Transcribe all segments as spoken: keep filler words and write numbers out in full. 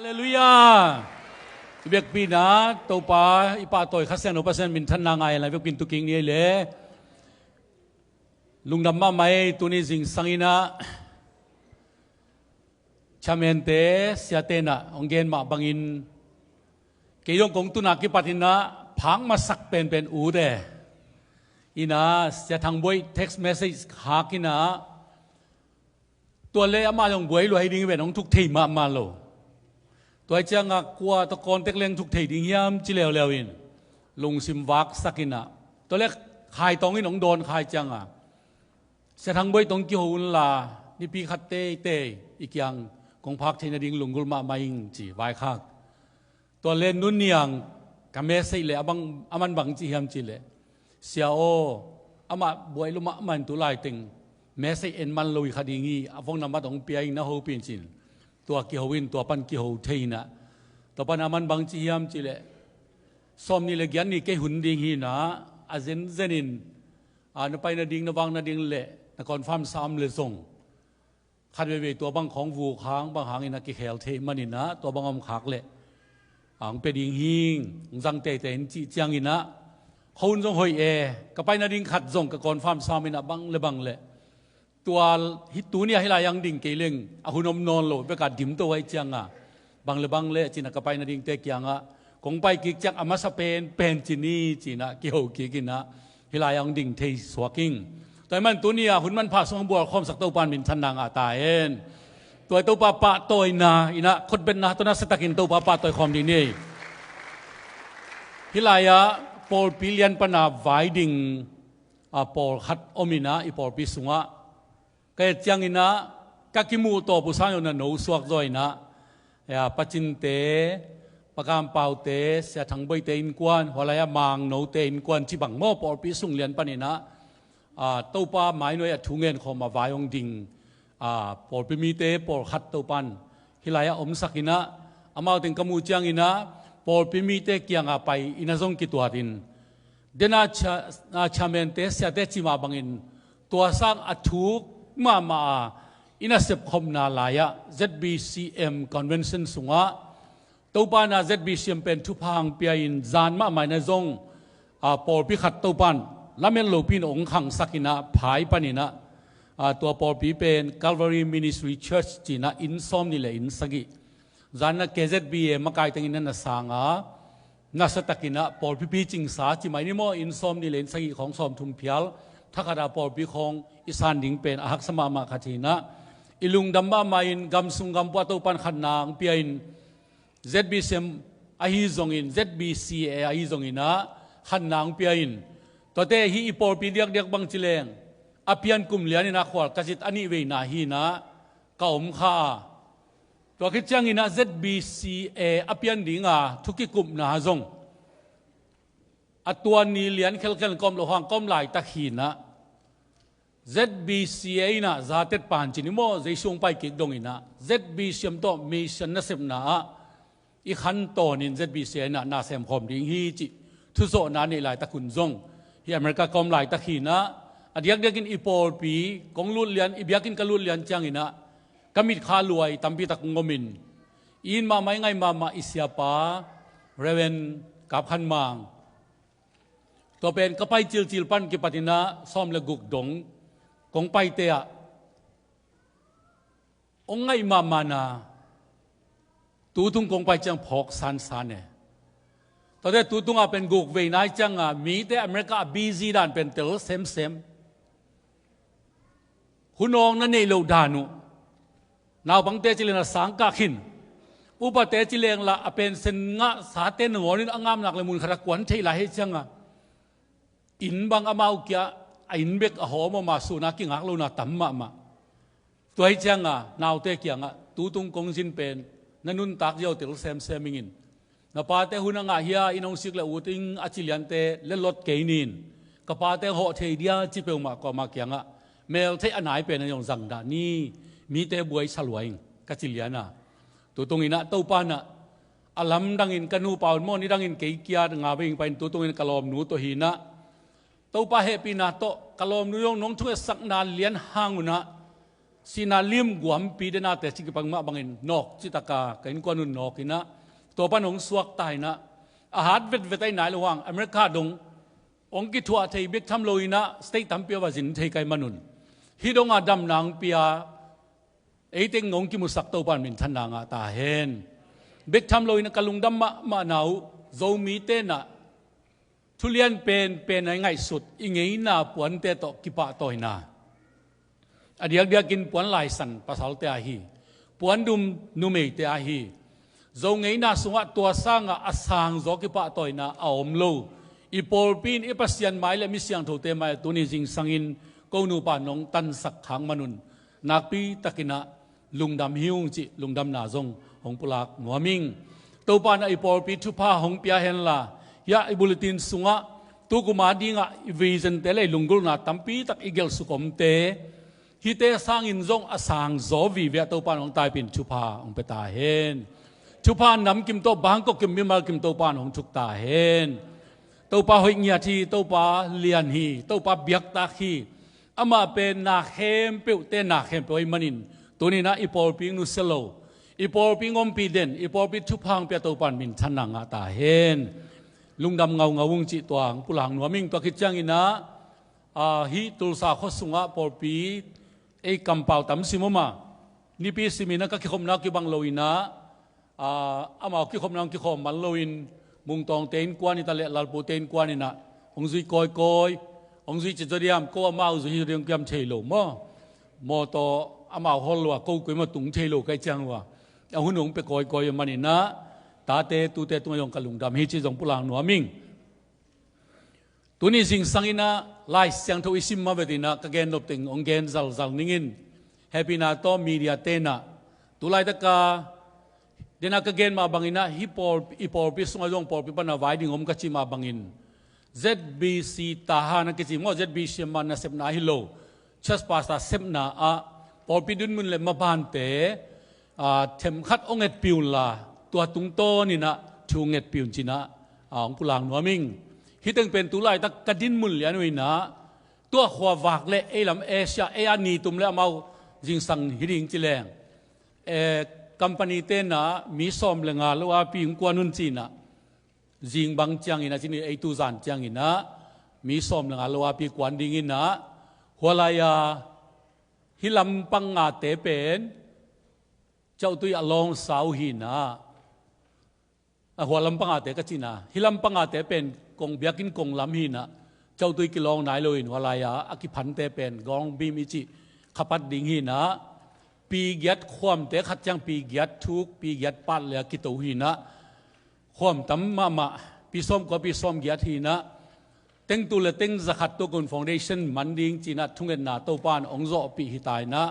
Halleluiah. I biakpiakna Topa i pahtawi Kha Siangtho Pasian minthanna ngai lai biakpiak tu kik ni ei le. Lungdam mahmah ei, tuni zingsang in ah chairman-te, siate in ah hong gen mah bangin kei zong kong tun a kipat in ah phak masak penpen ut e. In ah Sia Thang Boih text message khak in ah, tua le amah zong buai lua hi ding hi ven, hong thuk thei mahmah lo. Tua hi ciangah kua tawh contact leng thuk thei ding hiam ci leuleu in lungsim vaksak in ah, tua le Khai Tawng in hong dawn kha hi ciangah Sia Thang Boih tawh hong kiho unla, nipi khat teitei i kiang kong phak theih nading lunggulh mahmah ing ci vaikhak. Tua le Nu Niang ka message le a bang, a man bang ci hiam cih leh, Sia aw, amah buai lua mahmah in tu laiteng message en man lo hi kha ding hi, a phone number tawh hong pia ing, na hopih in ci-in tua kiho in, tua pan kiho thei in ah, tua pan a man bang ci hiam cih leh, sawmnih le giat ni kei hun ding hi in ah, a zenzen in, a, na pai nading, na vak nading le na confirm sa om le zong khat veivei tua bang khawng vuk hang bang hangin a kikhel thei manin ah, tua bang om khak leh hong pia ding hing, hong zang teitei in cih ciangin ah, khuahun zong hoih e, ka pai nading khat zong ka confirm sa om in ah, bang le bang le tua hi, tuni a hih lai-ah hong ding kei leng a hun om nawn lo bek a dim to hi ciangah, bang le bang le ci-in ah ka pai nadingte kiangah kong pai kik ciang a masa penpen ci ni ci-in ah kiho kik in ah, hih lai-ah hong ding thei suak ing. Tua ahih man tuni a hun manpha sung bual khawmsak Topa in minthanna ngah ta hen. Tua Topa pahtawina in ah khutbetna tawh nasia takin Topa pahtawi khawm ding ni. Hih lai-ah pawlpi lian pan a vai ding, a, pawlkhat om in ah, i pawlpi sungah ka et ciangin ah, ka kimuh tawp uh sang zong na no suak zaw in ah, a, Pa Cinte, Pa Kam Paute, Sia Thang Boihte innkuan, hua lai-ah Mang Note innkuan ci bang maw, pawlpi sung lian panin ah, a, Topa mainuai a thu ngen khawm a vai hong ding, a, pawlpi mite pawlkhat Topa in hih lai-ah omsak in ah, amau teng ka muh ciangin ah pawlpi mite kiangah pai in ah zong kituat in, den a cha-, a, chairman-te, siate cih mah bangin tua sang a thuk mahmah a, i nasep khopna lai-ah Z B C M convention sungah Topa in ah Z B C M pen thupha hong pia in, zan mahmah in ah zong, a, pawlpi khat Topa in lamet lopi in hong khangsak in ah, phai panin ah, a, tua pawlpi pen Calvary Ministry Church ci-in ah inn sawmnih le inn sagih, zan in ah K Z B A makaite in ah na sang a, nasia takin ah pawlpi picingsa ci mai ni maw, inn sawmnih le inn sagih khawng sawmthum phial, thakhat a pawlpi khawng i san ding pen a haksa mahmah khat hi in ah, i lungdam mahmah in, gam sung gam pua Topa in khatna hong pia in, Z B C M ahi zongin, Z B C A ahi zongin ah khatna hong pia in, tuate hih i pawlpi diakdiak bang ci leng, a pian kum lian in ah khual ka zit a nih veina hi in ah ka om kha a. Tua khit ciangin ah Z B C A a pian ding a thu kikupna zong a tua ni lian khelkhel in ka om loh hang ka om laitak hi in ah, Z B C A in ah, zatet pan ci ni maw, Jesu hong pai kik dong in ah, Z B C M tawh mission nasepna ah i khantawn in Z B C A in ah na sem khawm ding hi cih thuzawhna neih laitak hun zong, hih America ka om laitak hi in ah, a diakdiakin i pawlpi kong lut lian, i biakinn ka lut lian ciangin ah ka mitkha luai tampi tak hong om in, i it mahmah, i ngaih mahmah i siapa Reverend Kap Khan Mang, tua pen ka pai cilcil pan kipat in ah sawm le guk dong kong paite ah hong ngaih mahmahna, tutung kong pai ciang phawk sansan e. Tuate tutung a pen guk vei nai ciang a, mite America a busy dan pen tel semsem. Hun awng na neih loh dan uh. Naupangte ci leng la sangkah khin. Upate ci leng la a pension ngahsate nangawn in a ngam nak le mun khat a kuan theih lai hi ciang a, inn bang amau kia a inn bek a hawm a, mah sun a kingak lohna tam mahmah. Tua hi ciang a, naute kiangah, tutung kong zin pen na nuntak ziau tel semsem ing in. Na pate hun a ngah hia, inn hong sik le ut ing a ci liante le lot kei ni in. Ka pate hawh thei dia ci peuhmah ka om a, kiangah mel theih a nai pen a zong zang dah ni, mite buai sa lua ing, ka ci lian a. Tutung in ah Topa in ah a lamdang in ka nupa un maw, nidang in kei kia nga vei ing pai in, tutung in ka lawmnu tawh hi in ah, Topa hehpihna tawh ka lawmnu zong nong thungetsakna lian hang un ah, Sihna lim guampi denate ci kipang mah bangin nawk citaka ka innkuan un nawk inah, tua pan hong suakta inah, a hat vetvet ahi nai lo hang America dong hong kithuah thei bek tham lo inah state tampi a va zin thei kai manun, hih donga damna hong pia, eiteng hong kimusak Topan minthanna ngah ta hen. Bek tham lo inah ka lungdam mahmahna uh Zomite inah, thulian penpen a i ngaihsut i ngeina puante tawh kipahtawina, a diakdiakin puan laisan pasalte ahi, puan dum numeite ahi, Zo ngeina sungah tua sangah a sangzaw kipahtawina a om lo, i pawlpi in i Pasian mai le mi siangthote mai tuni zingsangin ko nupa nong tansak khak manun, nakpi takinah lungdam hi ung cih lungdamna zong hong pulak nuam ing. Topa inah i pawlpi thupha hong pia henla, hiah i bulletin sungah tu kuma dingah i vision te le i lunggulhna tampi tak i gelh suk omte, hihte sangin zong a sangzaw vive ah Topa in hong taipin thupha hong pia ta hen. Thupha namkim tawh Bangkok kim mimal kim Topa in hong thuk ta hen. Topa hoih ngiat hi, Topa lian hi, Topa biaktak hi. Amah pen na khempeuhte na khempeuh ahih manin, tuni inah i pawlpi nusia lo, i pawlpi ompih den, i pawlpi thupha hong pia Topan minthanna ngah ta hen. Lungdam ngaungau ung cih tua hong pulak nuam ing. Tua khit cianginah, ah, hih Tulsa khua sungah pawlpi ei kampau tam sim om a, nipi simin a ka kikhopna kibang lo inah, ah, amau kikhopna hong kikhawm man loin Mungtawngte innkuan hi ta le Lalpute innkuan inah hong zui kawikawi, hong zui cih zaw diam, ko amau zui hi zaw diam kiam thei lo maw? Mawtaw amau hawl lo a, ko kuima tung thei lo ka hih ciang uh a, a hun hong pia kawikawi a maninah tate tute tungah zong ka lungdam hi cih zong pulak nuam ing. Tuni zingsang inah Lai Siangtho i sim ma vetinah ka gen nop teng hong gen zalzal ningin, hehpihna tawh media tenah, tu laitaka denah ka gen mah banginah hih pawl, i pawlpi sungah zong pawlpi pana vai ding om ka cih mah bangin, Z B C Tahan a kici maw, Z B C mah nasepna ahi lo, church pastor sepna ah pawlpi dinmun le mabante, aa, themkhat hong etpih unla, tua tungtawninah thu hong etpih un cinah, aa, hong pulak nuam ing. Hih teng pen tu laitak ka dinmun lian uh inah, tua khuavak le ei lam Asia, ei a nitum le amau zingsang hi ding ci leng, eh, company tenah mi sawm le nga lo api hong kuan un cinah, zing bang ciangin a cini ei tuzan cianginah mi sawm le nga lo api kuan dinginah, hua lai-a hih lampang ngate pen Chautui a lawngsa uh hinah, a hua lampang ngate ka cihna, hih lampang ngate pen kong biakinn kong lam hinah, Chautui kilawng nai loin hua lai-a a kiphante pen gawng bim i cih khapat ding hinah, pi giat khuamte khat ciang pi giat thuk, pi giat pat le a kito hinah, khuam tam mahmah, pi sawm kua pi sawm giat hinah, tengtul le teng zakhat tua kun foundation man ding cinah thungetna Topan hong zawhpih hi ta inah,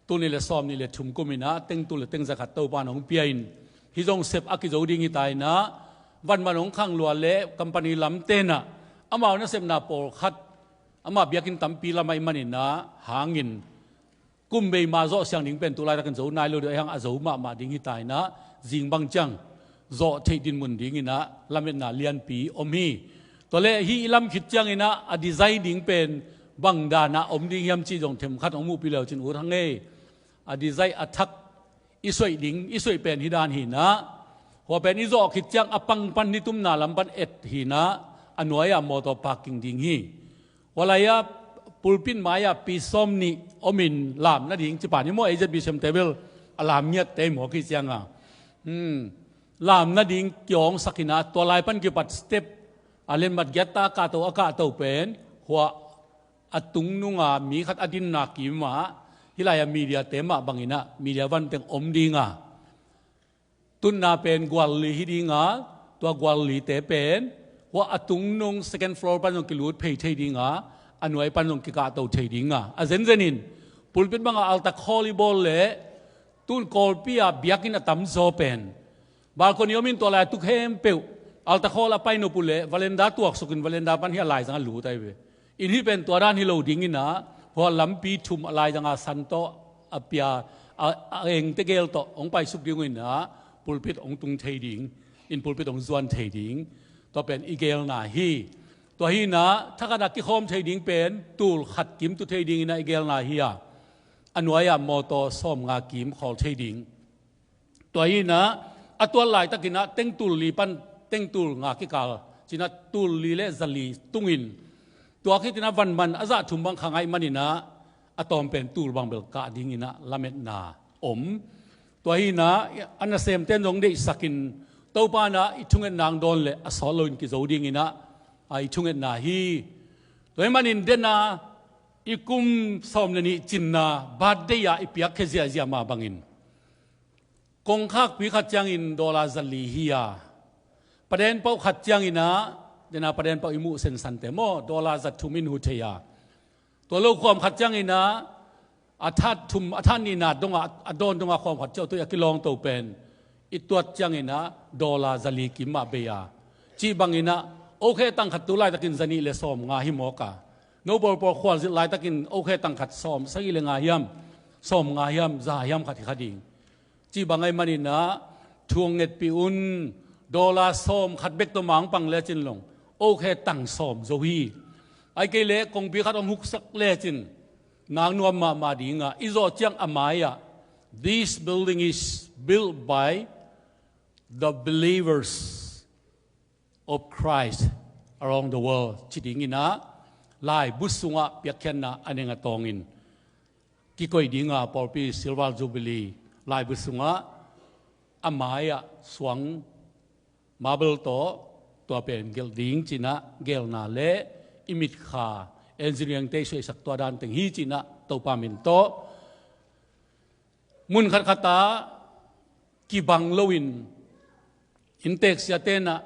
tul nih le sawm nih le thum kum inah tengtul le teng zakhat Topan hong pia in, hih zong sep a kizo ding hi ta inah, vanvan hong khang lua le company lam tenah amau nasepna pawlkhat, amah biakinn tampi lam ahih maninah hangin kum bei ma zawh siang ding pen tu laitakin zo nai lo ding, ahi hang a zo mahmah ding hi ta inah, zing bang ciang zawh theih dinmun dinginah lametna lianpi om hi. Tua le hih i lam khit cianginah a design ding pen bang danah om ding hiam cih zong themkhat hong muhpih leu cin ut hang ei. A design a thak i soih ding, i soih pen hih dan hinah, hua pen i zawh khit ciang a pang pan nitumna lam pan et hinah, a nuai-ah mawtaw parking ding hi. Hua lai-ah pulpit mai-ah pi sawm nih omin lam nading ci pan hi maw, A Z B C M table a lam ngiatte hi maw, kei cianga, hmm, lam nading kiawngsak hinah, tua lai pan kipat step a lenmat giatta a kahto a kahto pen hua a tungnunga mi khat a dinna kimah, hih lai-ah media te mah banginah media van teng om dinga, tunna pen gualli hi dinga, tua guallite pen hua a tungnung second floor pan zong kilut phei thei dinga, a nuai pan zong kikahto thei dinga, a zenzenin pulpit banga altar call i bawl le, tun Kawlpi-a biakinn a tamzaw pen balcony omin tua lai a tu khempeuh altar call a pai nop uh leh veranda tuaksukin veranda pan hih a laizang a lut ahi ve. In hih pen tua dan hi lo dinginah, hua lampi thum a laizanga san tawh a pia, a, a engte gel tawh hong paisuk ding uh inah, pulpit hong tung thei ding, in pulpit hong zuan thei ding, tua pen i gelna hi. Tua hinah thakhatah kikhawm thei ding pen tul khat kim tu thei dinginah i gelna hi a, a nuai-ah mawtaw sawmnga kim khawl thei ding. Tua hi-in ah a tuat laitakin ah tengtul li pan tengtul nga kikal ci-in ah tul li le za li tungin, tua khit in ah van man a zah thum bang kha ngei manin ah a tawm pen tul bang bel kah dingin ah lametna om. Tua hi-in ah a nasemte in zong deihsak in, Topa in ah i thungetna hong dawn leh a sawt loin kizo dingin ah i thungetna hi. Tua ahih manin den a i kum sawm le nih cinna birthday-ah i piakkhia ziahziah mah bangin, kongkhakpi khat ciangin dollar za li hi a, paden pauh khat ciangin ah, den a paden pauh i muh sensante maw, dollar za thum in hu thei a, tua lo khuam khat ciangin ah a that thum, a that nihna dongah, a dawn dongah khuam khat ciauh tui a kilawngto pen i tuat ciangin ah dollar za li kim mah bei a, cih bangin ah, okay, tang khat tu laitakin za nih le sawmnga hi mawk a, no pawlpawl khualzin laitakin okay, tang khat sawm sagih le nga hiam, sawmnga hiam, za hiam khat hi kha ding. Cih bang ahih manin ah thu hong ngetpih un. Dollar sawm khat bek tawh mah hong pang lecin long, okay, tang sawm zo hi. Ahih kei leh kongpi khat hong huksak lecin nang nuam mahmah ding a, i zawh ciang a mai-ah, "This building is built by the believers of Christ around the world," ci dingin ah laibu sungah piakkhiatna a neng a tawngin kikoih ding a, pawlpi Silver Jubilee laibu sungah a mai-ah suang marble tawh tua pen gelh ding ci-in ah gelhna le i mitkha engineering-te i suaisak tua dan teng hi ci-in ah Topa min tawh. Mun khatkhat ah kibang loin, inntek siate in ah,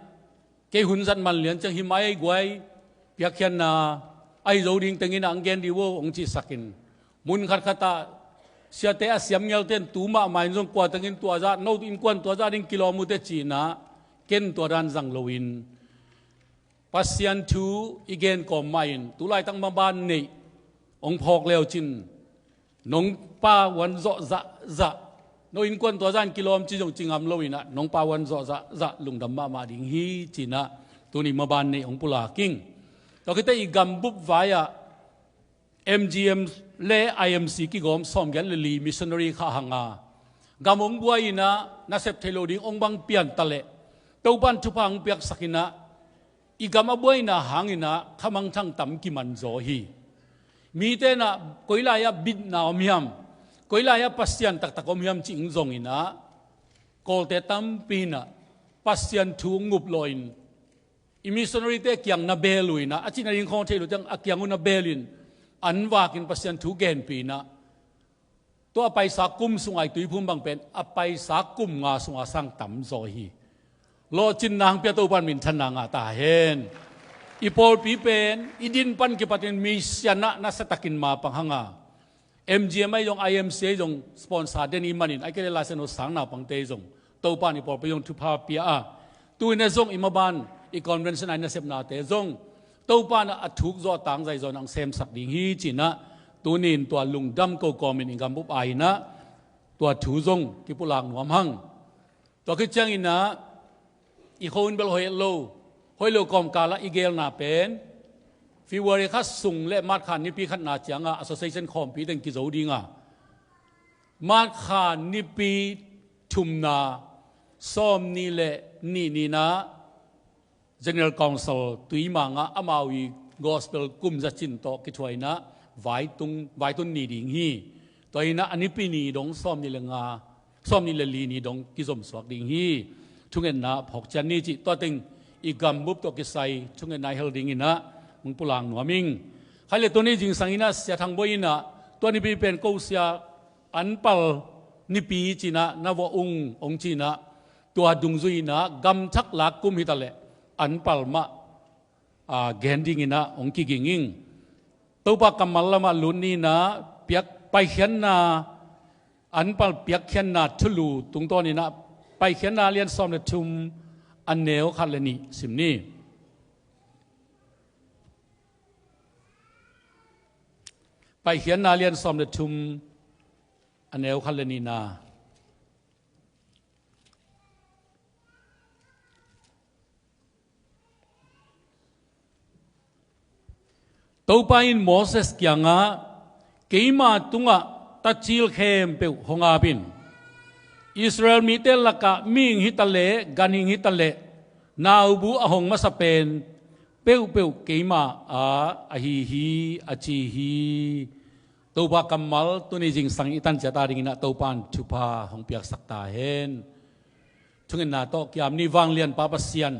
"Kei hun zat man lian ciang hih mai-ah i guai, piakkhiatna ahi zo ding teng in ah hong gen dih un," hong cihsakin, mun khatkhat ah siate a siam ngelte in, "Tu mahmah in zong kua teng in tua zah, no innkuan tua zah ding kilawm uh teh," ci-in ah, ken tua dan zang loin, Pasian thu i gen kawm mah in, tu laitak maban neih hong phawk le uh cin, "Nong pa wan zawh zahzah, no innkuan tua zah in kilawm," ci zong ci ngam loin ah, "Nong pa wan zawh zahzah, lungdam mahmah ding hi," ci-in ah tuni maban neih hong pulak ing. Tua khit teh i gambup vai-ah M G M le I M C kigawm sawmgiat le li missionary kha hang a, gam hong buai-in ah nasep theih loh ding hong bang pian ta leh, Topa in thupha hong piaksak in ah, i gam a buaina hangin ah khamangthang tam kiman zaw hi. Mite in ah koi lai-ah bitna om hiam, koi lai-ah Pasian taktak om hiam cih hong zongin ah, Kawlte tampi in ah Pasian thu hong ngup lawhin, i missionary-te kiang na bel uh in ah, a cihna ding khawng theih loh ciang a kiang uh na bel in, an vakin Pasian thu genpih in ah, tua a paisa kum sungah i tuiphum bang pen a paisa kum nga sungah sang tam zaw hi. Lawhcinna hong pia Topa in minthanna ngah ta hen. I pawlpi pen i din pan kipatin mission ah nasiatakin mapang hang a, M G M ahi zong, I M C ahi zong, sponsor den i hih manin, ahih kei leh Laisiangtho sang naupangte ahi zong, Topa in i pawlpi zong thupha pia a, tu-in ah zong i maban i convention a i nasepnate zong Topa in ah a thuk zawh tangzai zaw in ah hong semsak ding hi ci-in ah, tuni-in tua lungdam ko kawmin i gambup ai-in ah tua thu zong kipulak nuam hang. Tua khit ciangin ah, i khuahun bel hoih lo, hoih lo kawmkal ah i gelna pen, February kha sung le March kha nipi khatna ciangah association khawmpi teng kizo ding a, March kha nipi thumna, sawmnih le nih ni-in ah General Council Tuimang ah amau i gospel kum zacin tawh kithuah in ah vaitung, vaitun ni ding hi. Tua hi-in ah a nipi ni dong sawmnih le nga, sawmnih le li ni dong kizomsuak ding hi. Thungetna phawk ciat ni cih tua teng i gambup tawh kisai thungetna i hel dingin ah hong pulak nuam ing. Khai le tuni zingsang in ah Sia Thang Bawi in ah tua nipi pen ko sia anpal nipi ci-in ah na vawh ung hong ci-in ah, tua dungzui-in ah gamthak lak kum hi ta leh anpal mah, aa, gen dingin ah hong kiging ing. Topa kammal lamah lut ni-in ah, piak, Paikhiatna, anpal piakkhiatna thulu tungtawnin ah, Paikhiatna lian sawm le thum, a neu khat le nih sim ni. Paikhiatna lian sawm le thum, a neu khat le nihna. Topa in Moses kiangah, "Keima tungah tacil khempeuh hong ap in. Israel mite lakah mihing hi ta leh, ganhing hi ta leh, naubu a hong masa pen peuhpeuh keima a ahi hi, a ci hi. Topa kammal tuni zingsang i tan ciat a dingin ah Topa in thupha hong piaksak ta hen. Thungetna tawh kiam ni. Vanglianpa Pasian,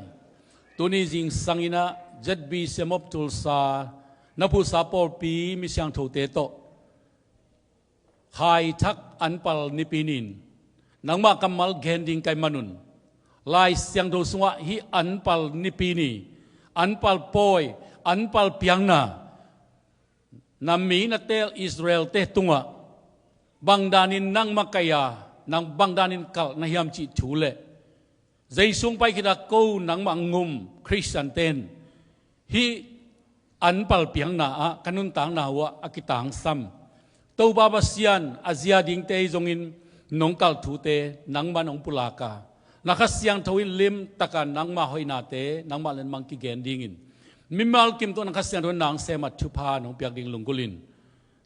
tuni zingsang in ah Z B C M of Tulsa na phuhsa pawlpi mi siangthote tawh Khaithak anpal nipi ni-in nangmah kammal gen ding ka hih manun, Lai Siangtho sungah hih anpal nipi ni, anpal pawi, anpal piakna, na mi na teel Israel-te tungah bang danin nang makaih a, nang bang danin kalh na hiam cih thu le Jesu hong pai khit a ko nangmah hong um Khristian-te in hih anpal piakna ah ka nuntakna uh ah a kitangsam Topa Pasian, a zia dingte ahi zongin nong kalh thute nangmah in hong pulak a, na Kha Siangtho in limtak a nangmah hoihnate nangmah le nangmah kigen dingin mimal kim tawh na Kha Siangtho in na hong sem a, thupha nong piak ding lunggulh in.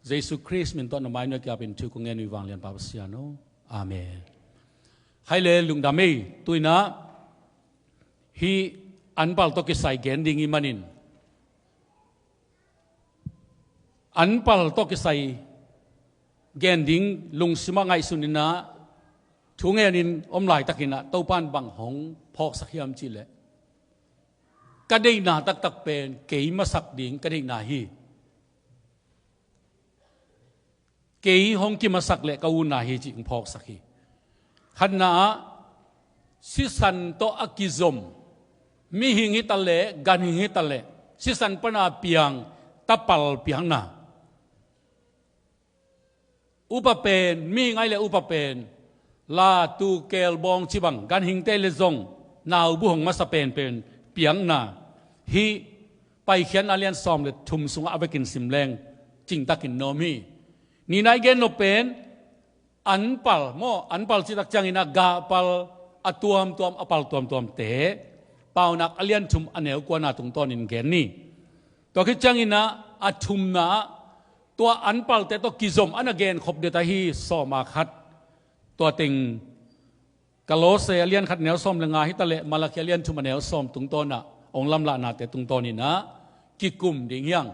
Jesu Khrist min tawh na mai-ah kiapin thu kong ngen uh hi, Vanglianpa Pasian aw. Amen. Hai le lungdam ei. Tu-in ah hih anpal tawh kisai gen ding ahih manin, anpal tawh kisai gen ding lungsim ah ngaihsun in ah thu ngenin om laitakin ah Topa in bang hong phawksak hiam cih leh, ka deihna taktak pen kei masak ding ka deihna hi. Kei hong kimasak leh ka utna hi cih hong phawksak hi. Khatna ah, sisan tawh a kizom, mihing hi ta leh, ganhing hi ta leh, sisan pan a piang tapal piakna. Upa pen, mihing ahih leh upa pen, la, tuu, keel, bawng cih bang, ganhingte le zong naubu hong masa penpen piakna. Hih Paikhiatna a lian sawm le thum sungah a vekin sim leng cingtakin na om hi. Nihna i gen nop pen anpal maw, anpal cih tak ciangin ah gahpal a tuamtuam, a pal tuamtuamte, Paunak a lian thum a neu kuana tungtawnin gen ni. Tua khit ciangin ah a thumna ah tua anpalte tawh kizom a na genkhop det ahi sawm a khat, tua teng Kolose a lian khat neu sawm le nga hi ta leh Malakhi a lian thum a neu sawm tungtawn ah hong lamlahnate tungtawnin ah kikum ding hi hang.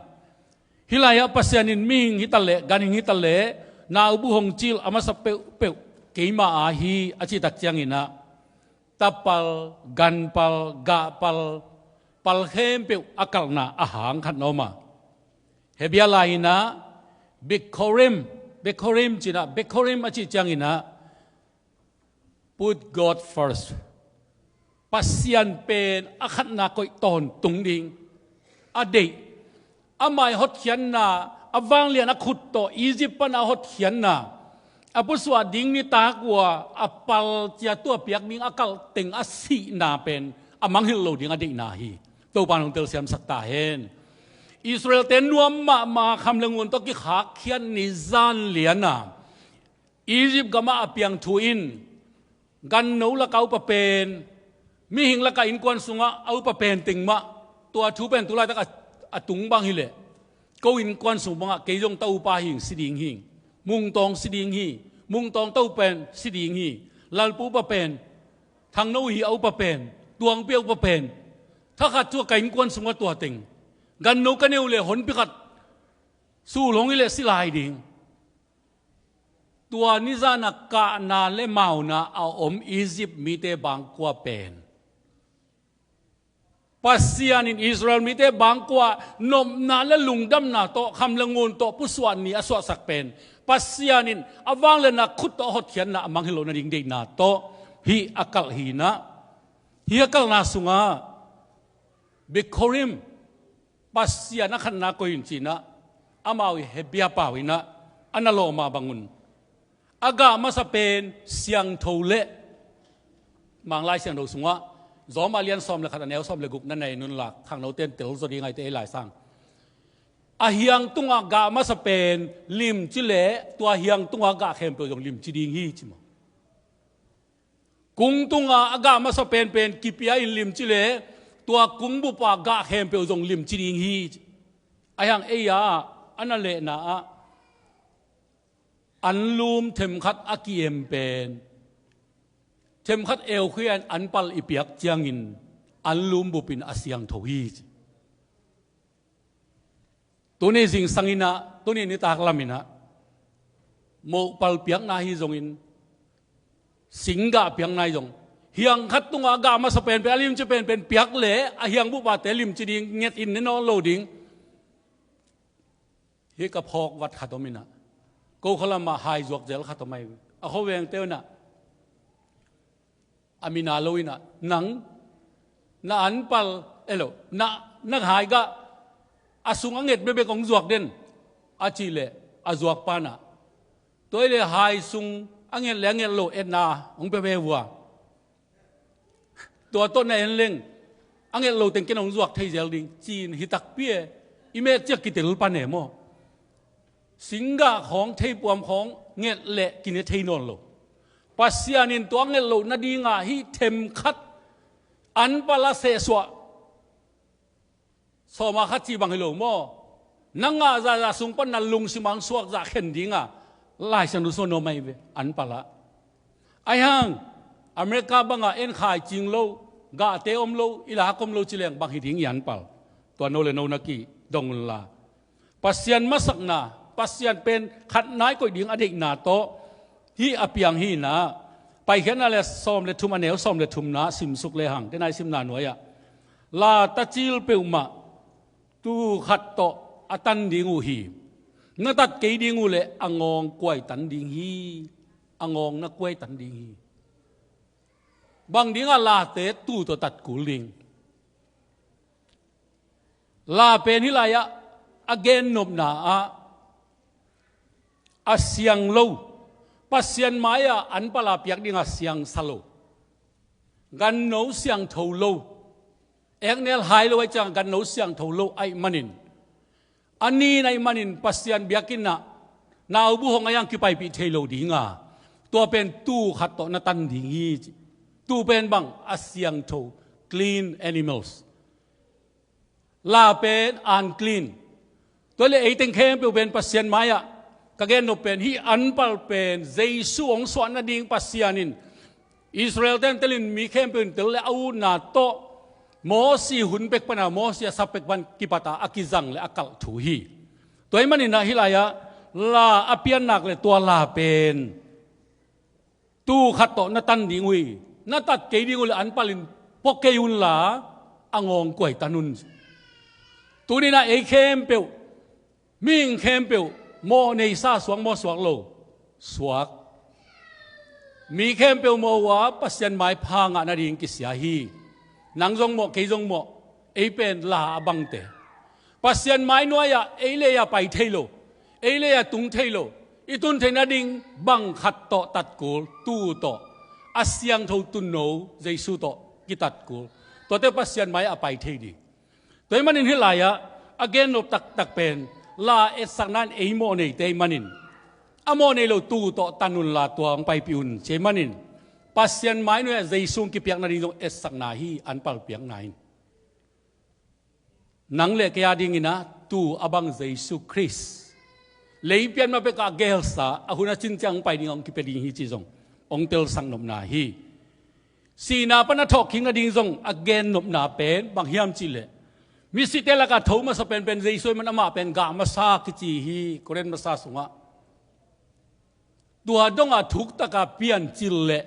Hih lai-ah Pasian in mihing hi ta leh, ganhing hi ta leh, naubu hong cil a masa peuhpeuh keima a hi a cih tak ciangin ah tapal, ganpal, gahpal, pal khempeuh a kalhna a hang khat na om a, Hebru lai-in ah Bikhorim, Bikhorim ci-in ah, Bikhorim a cih ciangin ah put God first. Pasian pen a khatna koih tawntung ding a deih. Ama' hotkhiatna, a vanglian a khut tawh Egypt pan a hotkhiatna, a pusuah ding nitak uh a pal cia tua piak ding a kalh teng a sihna pen a mangngilh lo ding a deihna hi. Topa in hong telsiamsak ta hen. Israel-te nuam mahmah, kham le ngun tawh kikhakkhiat ni zan lian a Egypt gamah a piang thu in, ganno lakah a upa pen, mihing lakah innkuan sungah a upa pen teng mah, tua thu pen tu laitak a, a tung bang hi leh, ko innkuan sung bangah kei zong ta upa hi ing, si ding hi ing, Mungtawng si ding hi, Mungtawng ta upa pen si ding hi, Lalpu upa pen, Thangno hi a upa pen, Tuangpi a upa pen, thakhat thu a ka innkuan sungah tua teng, ganno ka nei uh leh honpi khat sul hong hi leh si lai ding. Tua nizan a kahna le mauna a om Egypt mite bangkua pen, Pasian in Israel mite bangkua nopna le lungdamna tawh, kham le ngun tawh pusuah ni a suahsak pen, Pasian in a vanglian a khut tawh a hotkhiatna a mangngilh loh nading deihna tawh hih a kalh hi-in ah, hih a kalhna sungah Bikhorim, Pasian a khatna koih in ci-in ah, amau i Hebru pau in ah a na lawm mah bangun, a gah masa pen siangtho le, Manglai Siangtho sungah, Rom a lian sawm le khat a neu sawm le guk na nei un la, khangnote in tel zaw ding ahih teh ei Lai Sang. A hiang tungah gah masa pen limci leh tua hiang tungah gah khempeuh zong limci ding hi ci maw. Kung tungah a gah masa penpen kipia in limci leh tua kung bup a gah khempeuh zong limci ding hi. A hiang ei-a, a na lehna ah, Anlum themkhat a ki-em pen, themkhat eukhia in anpal i piak ciangin anlum bupin a siangtho hi ci. Tuni zingsang inah, tuni nitak lam inah mohpal piakna hi zongin, singgah piakna hi zong, hiang khat tungah gah masa penpen, a limci penpen piak leh a hiang bupate limci ding nget in ne nawn lo ding. Hih ka phawk vat khat om inah, ko khalamah hai zuak zel khat om ahi. A khuavengte unah a mina lo inah, nang na anpal elo na, na hai gah a sung a nget bekbek hong zuak den a cih leh, a zuak panah tua i leh hai sung a nget le a nget lo etna hong pia ve vua. Tua tawh na en leng a nget lo teng ken hong zuak thei zel ding ci-in hi takpi e. I met ciak kitel pan e maw? Singgah khawng, theipuam khawng nget leh kine thei nawn lo. Pasian in tua nget loh nadingah hih themkhat anpal a sehsuah sawma khat ci bang hi lo maw? Na ngah zahzah sung pan na lungsim ah hong suak zah khen dinga Lai Siangtho sung nuam ahi ve, anpal ah. Ahi hang America bangah en khai cing lo, gahte om lo, i lak om lo ci leng bang hi ding i anpal? Tua no le no na kidong unla, Pasian masakna, Pasian pen khat nai koih ding a deihna tawh hih a piang hi inah, Paikhiatna le sawm le thum, a neu sawm le thumna simsuk lehang, tena i simna nuai-ah, la tacil peuhmah tuu khat tawh a tan ding uh hi. Na tat kei ding uh leh a ngawng kuai tan ding hi. A ngawng na kuai tan ding hi. Bang dingah late tuu tawh tat kul ding? La pen hih lai-ah a gennopna ah a siang lo, Pasian mai-ah anpal a piak dingah siangsa lo, ganno siangtho lo, eknel hai lo ahih ciangah ganno siangtho lo ahih manin, a nin ahih manin Pasian biakinn ah naubu hong a yang kipaipih thei lo dinga, tua pen tuu khat tawh na tan ding hi ci. Tuu pen bang? A siangtho, clean animals. La pen unclean. Tua le ei teng khempeuh pen Pasian mai-ah ka gennop pen hih anpal pen Jesu hong suah nading Pasian in Israel ten telin mi khempeuh in tel le a utna tawh Mosi hun pek pana, Mosi a sap pek pan kipata a kizang le a kalh thu hi. Tua ahih maninah hih lai-ah la a piannak le tua la pen tuu khat tawh na tan ding uh hi. Na tat kei ding uh le anpalin pua kei unla a ngawng kuai tan un. Tuninah ei khempeuh, mihing khempeuh mawh neisa suak maw? Suak lo? Suak. Mi khempeuh mawh uh a Pasian maipha ngah nading kisia hi. Nang zong mawh, kei zong mawh. Ei pen la a bangte. Pasian mai nuai-ah ei lei-ah pai thei lo, ei lei-ah tung thei lo. I tun theih nading bang khat tawh tat kul? Tuu tawh. A siangtho tunno Jesu tawh kitat kul. Tuate Pasian mai-ah a pai thei ding. Tua ahih manin hih lai-ah a gennop taktak pen la etsakna in ei mawh neite ahih manin, a mawh nei lo tuu tawh tan unla tua hong paipih un ci ahih manin, Pasian mai nuai-ah Jesu hong kipiak nading zong etsakna hi, anpal piakna in. Nang le kei a dinginah tuu a bang Jesu Khrist, lei pian ma pekah a gelsa, a hun a cin ciang hong pai ding, hong kipia ding hi ci zong hong telsak nopna hi. Sihna pan a thawhkik nading zong a gennopna pen bang hiam cihleh, misite lakah tho masa penpen Jesu ahih man amah pen gah masa kici hi, Korin masa sungah. Tua dongah thuktaka piancil le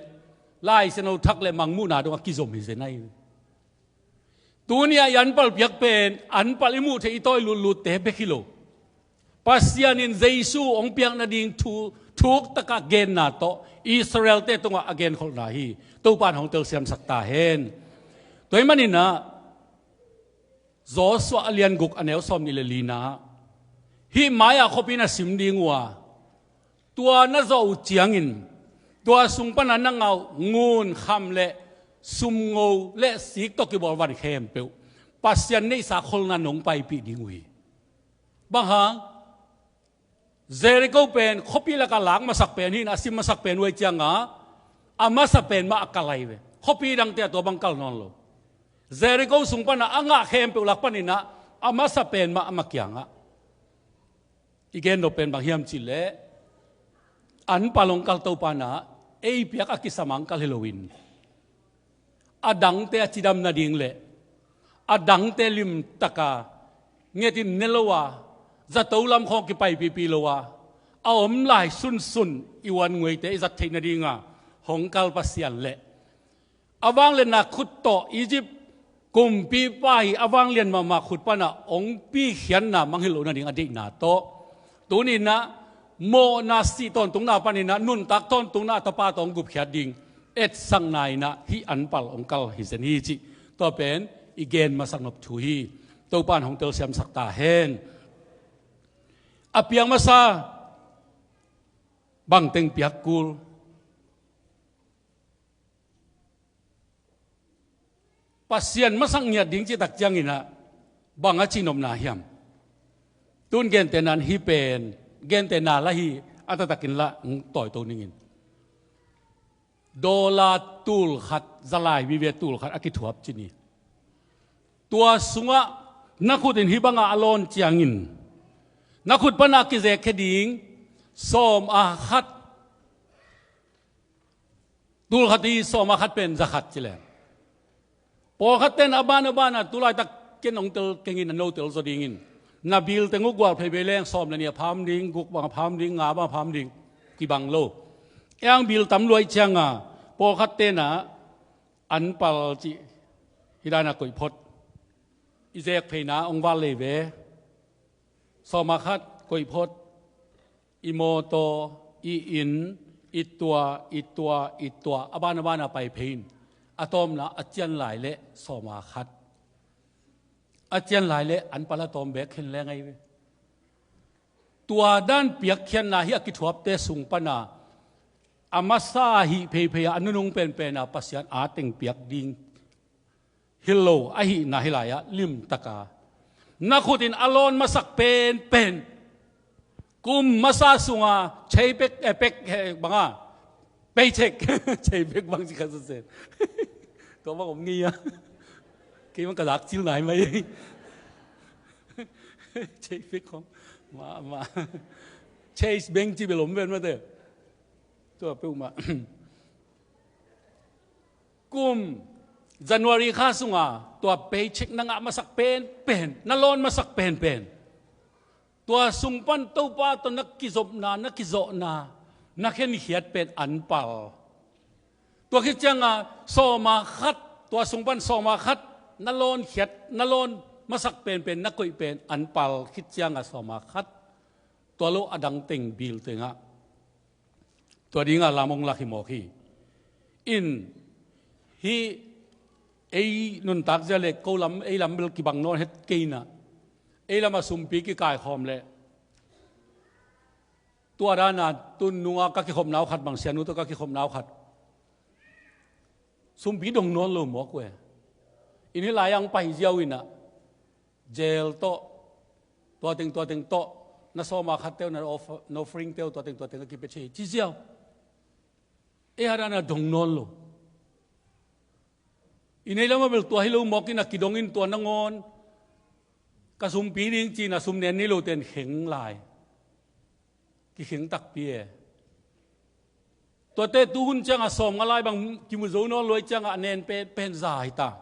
Lai Siangtho thak le mangmuhna dongah kizom hi zen ahi. Tuni-ah i anpal piak pen anpal i muh theih, i tawi lutlutte bek hi lo. Pasian in Jesu hong piak nading thu thuktaka genna tawh Israel-te tungah a genkholhna hi. Topa in hong telsiamsak ta hen. Tua ahih maninah Joshua a lian guk, a neu sawm nih le lina, hih mai-ah khuapi na sim ding uh a, tua na zawh uh ciangin tua sung pana na ngah uh ngun, kham le sumngo le sik tawh kibawl van khempeuh Pasian neihsa kholna nong paipih ding uh hi. Bang hang? Jericho pen khuapi lakah lak masak pen hi-in, a sim masak pen uh ahih ciangah a masa pen mah a kal ahi ve. Khuapi dangte ah tua bang kal nawn lo. Jericho sung panah a ngah khempeuh lak paninah a masa pen mah amah kiangah. I gennop pen bang hiam cihleh, Anpal hong kal Topa in ah ei piak a kisam a hong kal hi loin, a dangte a cidam nading le a dangte limtaka ngetin ne lo a, zato lam khawng kipaipipi lo a, a om lai sunsun i uannguaite i zat theih nadinga hong kal Pasian le a vangliatna khut tawh Egypt kumpipa hi a vanglian mahmah khut panah hong pikhiatna mangngilh loh nading a deihna tawh, tuni-in ah mawhna, sih tawntungna panin ah nuntak tawntungna a Tapa tawh hong gupkhiat ding etsakna in ah hih anpal hong kal hi zen hi cih tua pen i gen masak nop thu hi. Topa in hong telsiamsak ta hen. A piak masa bangteng piak kul. Pasian masak ngiat ding cih tak ciangin ah bang a cihnopna hiam? Tun gentehna in hih pen, gentehna lah hi, a taktakin lah hong tawito ning in. Dollar tul khat, zalai vive tul khat a kithuap ci ni. Tua sungah na khut in hih bangah a lawn ciangin na khut panah kizekkhia ding sawm a khat, tul khat hi, sawm a khat pen za khat ci leng. Pawlkhat ten a ban a banah tu laitak ken hong tel keng in, a no tel zaw dingin, na bill teng uh gualpheipei leng sawm le nih a pham ding, guk bang a pham ding, nga bang a pham ding, kibang lo. Ei hang bill tam lua ahih cianga pawlkhat ten ah anpal cih hih dan a koih phot. I zek pheina hong val lei ve. Sawm a khat koih phot. I mawtaw, i inn, i tua, i tua, i tua, a ban a bana pai phei in, a tawpna a cian lai leh sawm a khat. A cian lai leh anpal a tawm beek khin leng ahi ve. Tua dan piakkhiatna hih a kithuapte sung pana a masa ahih pheiphei a, a nunung penpena Pasian a teng piak ding hi lo ahihna hih lai-ah limtaka na khut in a lawn masak penpen, kum masa sunga cheque pek, eh, pek, eh, banga, paycheck, cheque pek bang ci kha sesen. Tua bang om ngei a. Kei bang ka zak cil nai mai. Cheque pek khong. Ma, ma. Chase Bank ci bel om ven mate. Tua peuhmah. Kum January kha sunga tua paycheck na ngah masak penpen, na lawn masak penpen, tua sung pan Topa tawh na kizopna, na kizawhna, na khenkhiat pen anpal. Tua khit cianga sawm a khat, tua sung pan sawm a khat na lawn khiat, na lawn masak penpen, na koih pen anpal khit cianga sawm a khat. Tua lo a dang teng bill tengah tua dinga lam hong lak hi mawk hi. In hih ei nuntak zia le ko lam, ei lam bel kibang nawn het kei in ah, ei lam a sumpi kikaikhawm leh tua dana tun nunga ka kikhopna uh khat bang, sianu tawh ka kikhopna uh khat, sumpi dong nawn lo mawk uh e. In hih lai-ah hong pai ziau in ah, jail tawh, tua teng, tua teng tawh, na sawm a khat teuh, na off-, na offering teuh, tua teng, tua teng a kipia thei ci ziau. Ei a dana dong nawn lo. I nei lamah bel tua hi lo mawk in a kidong in, tua nangawn ka sumpi ding ci-in a sum nen nei lo ten kheng lai. Kikheng takpi e. Tuate tuhun cianga sawm nga lai bang kimu zo nawn lo ahih cianga a nen pen, pen za hi ta.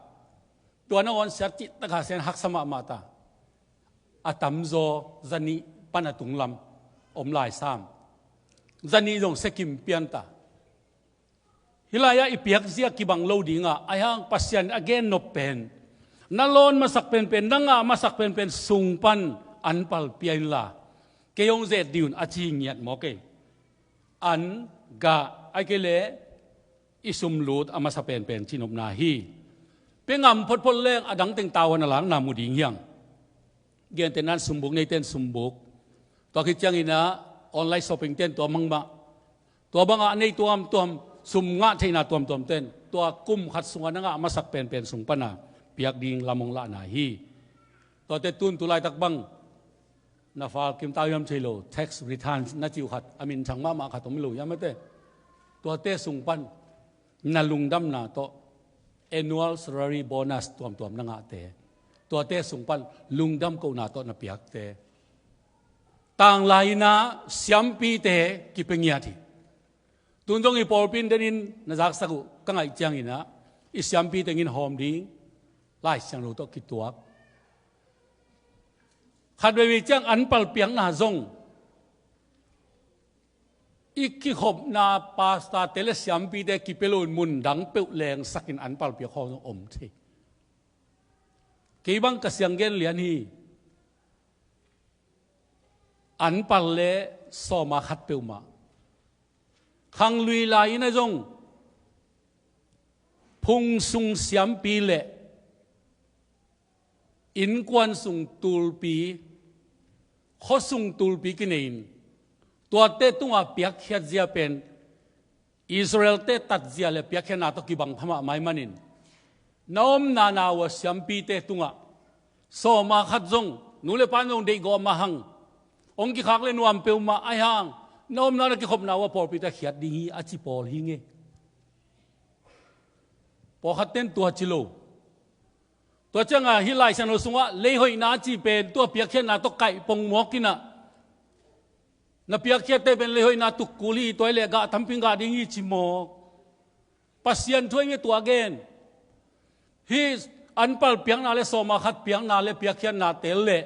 Tua nangawn siat cih taka sian haksa mahmah ta. A tamzaw zanih pan a tunglam om lai sam. Zanih zong sia kim pian ta. Hih lai-ah i piakzia kibang lo dinga, ahi hang Pasian a gennop pen, na lawn masak penpen, na ngah masak penpen sung pan anpal pia inla, kei hong zet dih un a ci ngiat mawk ei. An, gah, ahih kei leh i sumlut a masa penpen cihnopna hi. Pia ngam photphot leng a dang teng tavuan a lakna mu ding hi hang. Gentehna in sumbuk neite in sumbuk, tua khit ciangin ah online shopping ten tua mangmah, tua bangah nei tuamtuam, sum ngah theihna tuamtuam ten tua kum khat sungah na ngah masak penpen sung pana piak ding lam hong lahna hi. Tuate tun tu laitak bang na file kim ta hiam thei lo, tax returns na ci uh khat, a minthang mahmah khat om hi lo hiam mate. Tuate sung pan na lungdamna tawh, annual salary bonus tuamtuam na ngahte, tuate sung pan lungdam kohna tawh na piakte, tanglai-in ah siampite kipia ngiat hi. Tun zong i pawlpi in denin na zaksak uh ka ngaih ciangin ah, i siampi tengin hawm ding Lai Siangtho tawh kituak. Khat veivei ciang anpal piakna zong i kikhopna pastorte le siampite kipia loin mun dang peuh lengsakin anpal piak khawng zong om thei. Kei bang ka siang gen lian hi. Anpal le sawma khat peuhmah. Khanglui lai-in ah zong phung sung siampi le innkuan sung tulpi, khuasung tulpi kinei-in, tuate tungah piakkhiat zia pen Israel-te tatzia le piakkhiatna tawh kibang pha mahmah ahih manin, na omna na uh a siampite tungah sawma khat zong, nu le pa in zong deihgawh mah hang, hong kikhak le nuam peuhmah ahih hang, na omna na kikhopna uh a pawlpite khiat ding hi a ci pawl hi ngei. Pawlkhatte in tua ci lo. Tua ciangah hih Lai Siangtho sungah leihoihna a cih pen tua piakkhiatna tawh kaih pongmawk in ah, na piakkhiatte pen leihoihna tukkul hi, tua hi leh gah tampi in gah ding hi ci mawk. Pasian thu ahi nge tua gen. Hih anpal piakna le sawma khat piakna le piakkhiatnate le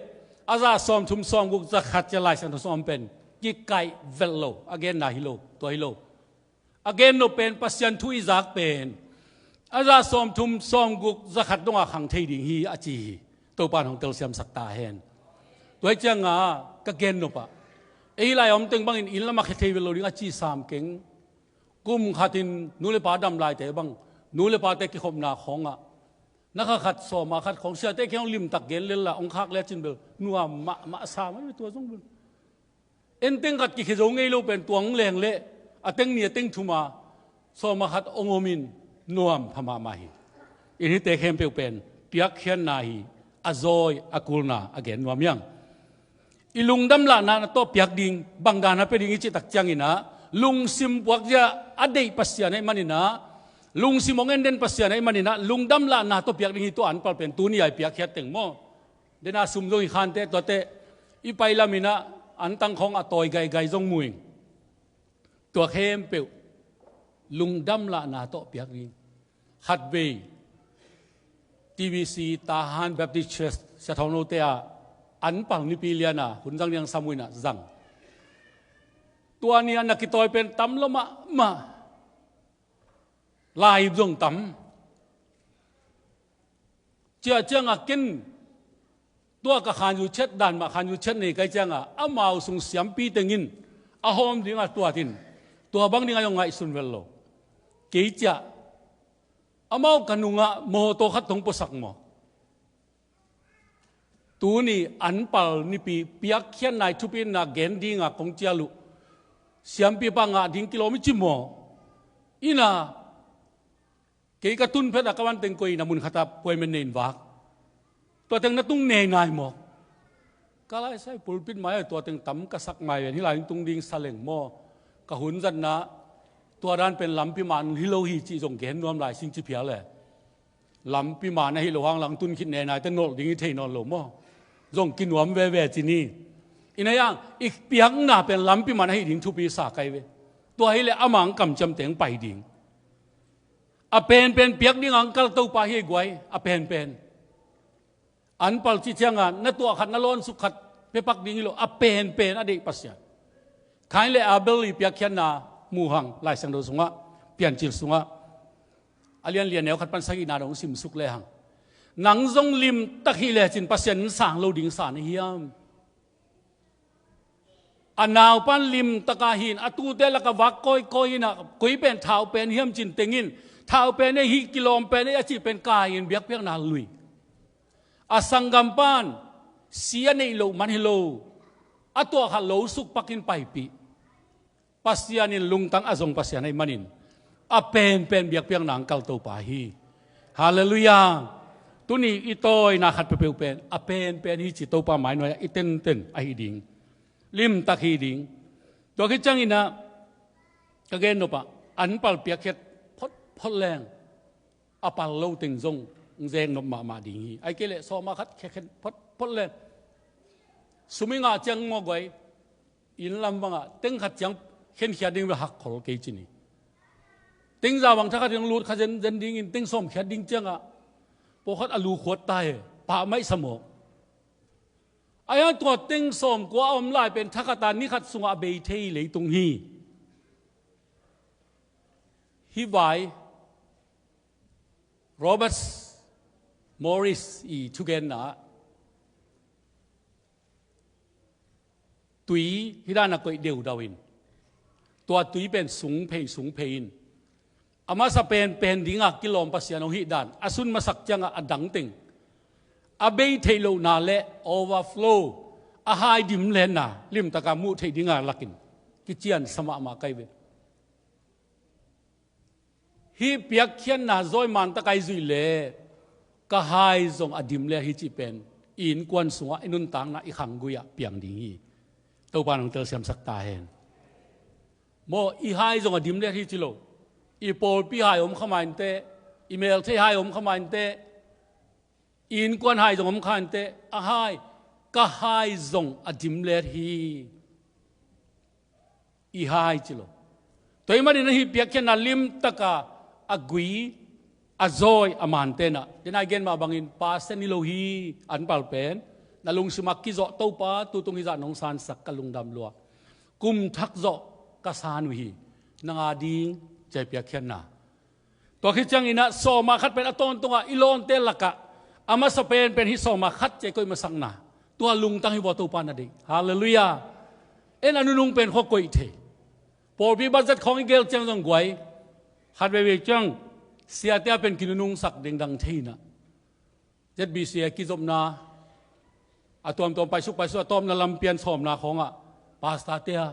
a za sawmthum sawmguk za khat ci-a Lai Siangtho sungah om pen kikaih velh lo, a genna hi lo, tua hi lo. A gen nop pen Pasian thu i zak pen a za sawmthum sawmguk za khat dongah khang thei ding hi a ci hi. Topa in hong telsiamsak ta hen. Tua hi ciangah ka gen nopah, ei lai a om teng bangin inn lamah khia thei vel lo ding a ci sam keng. Kum khatin nu le pa dam laite bang, nu le pate kikhopna khawngah na kha khat sawma khat khawng siate kiang limtak gen lel la, hong khak lecin bel nuam mahmah sam a, tua zong bel. En teng khat kikhia zo ngei lo pen tua hong leng leh a teng nih a teng thum a sawma khat hong om in nuam pha mahmah hi. Inn hite khempeuh pen piakkhiatna hi, a zawi a kulna a gen nuam hiang. I lungdam lahna tawh piak ding, bang dan a pia ding i cih tak ciangin ah, lungsim puakzia a deih Pasian ahih manin ah, lungsim hong en den Pasian ahih manin ah, lungdam lahna tawh piak ding hi. Tua anpal pen tuni a i piakkhiat teng maw. Dena sum zong i khante tuate i pai lamin ah antang khawng a tawi gaigai zong mu ing. Tua khempeuh lungdam lahna tawh piak ding. Khatvei T B C Tahan Baptist Church Sia Thawng Note ah anpal nipi lian a hun zang ding sam uh in ah zang. Tua ni a na kitawi pen tam lo mahmah. Lai zong tam. Ciah ciangah ken tua ka khanzu chet dan mah khanzu chet nei kai ciangah amau sung siampi tengin a hawm dingah tuat in tua bang dingah zong ngaihsun vel lo. Kei ciah amau ka nungah mawtaw khat hong puasak maw. Tuni anpal nipi piakkhiatna i thupitna gen dingah kong cial uh siampipa ngah ding kilawm i ci maw. Ina kei ka tun phet a ka van teng koi ina mun khatah puaimen nei in vak. Tua teng na tung nei nai maw. Ka laisai pulpit mai a tua teng tam ka sak mai ven, hih lai tung ding sa leng maw. Ka hun zatna tua dan pen lampi man hi lo hi cih zong gen nuam lai sing ci phial le. Lampi man ahi lo hang lang tun khit nei nai te nolh ding i thei nawn lo maw. Zong kinuam veve ci ni. Ina yang i piakna pen lampi man ahi ding thupi sa kai ve. Tua hi le amang kamciam teng pai ding. A penpen piak ding ang kal Topa hi guai, a penpen. Anpal ci ciangah na tuah khat na lawn suk khat pepak ding hi lo, a penpen a deih Pasian. Kain le Abel i piakkhiatna mu hang Lai Siangtho sungah, Piancil sungah. A lian lian neu khat pan sagihna dong simsuk le hang. Nang zong limtak hi lecin Pasian in sang lo ding sa na hiam. A naupan limtaka hin a tute laka vak kawikawi hinah koi pen thau pen hiam cin tengin thau pen ei hih kilawm pen ei a cih pen kai in biakpiakna lui. A sanggampan si a neih loh man hi lo, a tuahkhat lo sukpakin paipih. Pasian in lungtang a zong Pasian ahih manin a penpen biakpiakna ang kal Topa hi. Halleluiah. Tuni i tawina khat peuhpeuh pen a penpen hi ci Topa mainuai-ah i tenten ahi ding. Limtak hi ding. Tua khit cianginah ka gen nopah anpal piakkhiat photphot leng a pal lo teng zong zeng nop mahmah ding hi. Ai kei leh sawma khat khiakhen photphot leng sum i ngah ciang mawguai inn lam bangah teng khat ciang khenkhiat ding ve hak khol kei ci ni. Teng za bang thakhat in hong lut kha zen, zen dingin teng sawm khiat ding ciangah pawlkhat a lu khuat ta hi. Pah maihsa mawk. Ahi hang tua teng sawm kua a om lai pen thakhat a ni khat sungah a bei thei leitung hi. Hih vai Robert Morris i thugenna ah tui hih dan a koih deudau in, tua tui pen sung phei sung phei in, a masa pen pen dinga kilawm Pasian hong hih dan a sun masak ciangah a dang teng, a bei theih lohna le overflow, a hai dim letna limtaka muh theih dinga lakin kician sa mahmah kai ve. Hih piakkhiatna zawi mantak a i zuih leh ka hai zong a dim let hi cih pen i innkuan sungah, i nuntakna, i khanggui ah piang ding hi. Topa in hong telsiamsak ta hen. Maw, i hai zong a dim let hi ci lo. I pawlpi hai om kha ma inteh, i melthei hai om kha ma inteh, i innkuan hai zong om kha inteh, a hai, ka hai zong a dim let hi. I hai ci lo. Tua ahih manin hih piakkhiatna limtaka a gui, a zawi, a manten ah, den a i gen mah bangin percent hi lo hi. Anpal pen na lungsim a kizawh, Topa, tutung hih zah nong sansak ka lungdam lua. Kum thak zawh ka san uh hi. Nang a ding, ci a i piakkhiatna. Tua khit ciangin ah sawma khat pen a tawntungah i lawnte lakah a masa penpen hih sawma khat ci a i koih masakna, tua lungtang hi vua, Topa na deih. Halleluiah. En a nunung pen khua koih thei. Pawlpi budget khawng i gel ciang zong guai. Khat veivei ciang siate a pen kinunungsak dingdang thei in ah, Z B C a kizopna, a tuamtuam paisuk paisuk a tawpna lampian sawmna khawngah pastorte a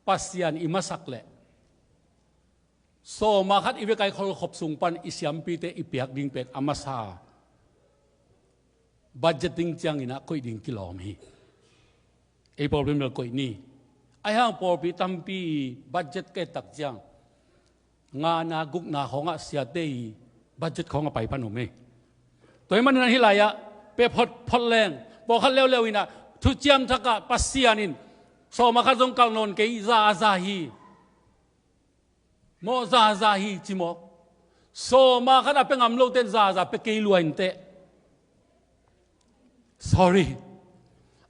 Pasian i masak leh sawma khat i vekai kholkhop sung pan i siampite i piak ding pen a masa budget ding ciangin ah koih ding kilawm hi. Ei pawlpi mel koih ni. Ahi hang pawlpi tampi budget ka et tak ciang ngana gukna khawngah siate i budget khawng a pai pan om hi. Tua ahih manin ah hih lai-ah pe phot phot leng, pawlkhat leuleu in ah thuciam thakah Pasian in sawma khat zong kalh nawn kei, za a za hi. Maw, za a za hi ci mawk. Sawma khat a pe ngam lote in za a za pe kei lua inteh. Sorry.